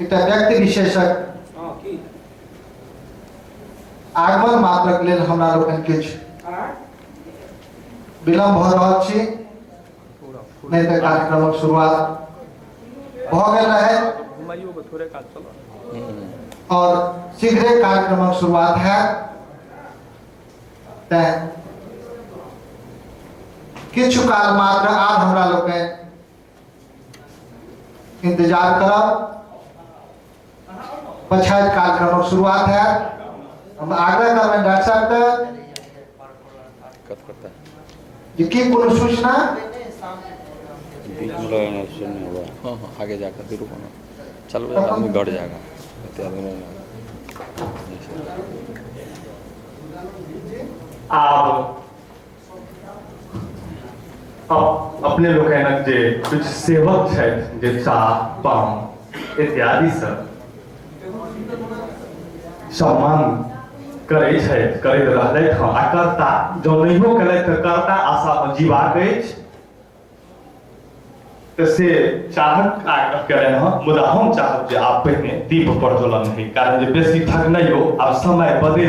एकटा व्यक्ति विशेषक आगमन मात्रक लेल हमरा लोकनि किछु विलम्ब भऽ रहल छी, नहि तऽ कार्यक्रमक शुरुआत भऽ गेल रहै और शीघ्रे कार्यक्रमक शुरुआत है। तैं किछु काल मात्र आर हमरा लोकनि इंतजार करब, पछाति कार्यक्रमक शुरुआत है। हम आग्रह करबनि डॉक्टर साहब के जे की कोनो सूचना बीच में लगाना नहीं होगा। हाँ हाँ, आगे जाकर फिर रुको ना, चल आदमी घट जाएगा, इतने आदमी नहीं। आब अपने लोकनिक जे किछु सेवक छथि जे चाह पान इत्यादि से सम्मान करै छथि, करैत रहलथि हँ आ करता, जँ नहियो केलथि तऽ करता, आशामे जीबाक अछि तऽ से चाहक आग्रह केलनि हँ। मुदा हम चाहब जे आब पहिने दीप प्रज्वलन होइ, कारण जे बेसी ठकनैयो आब समय बदलि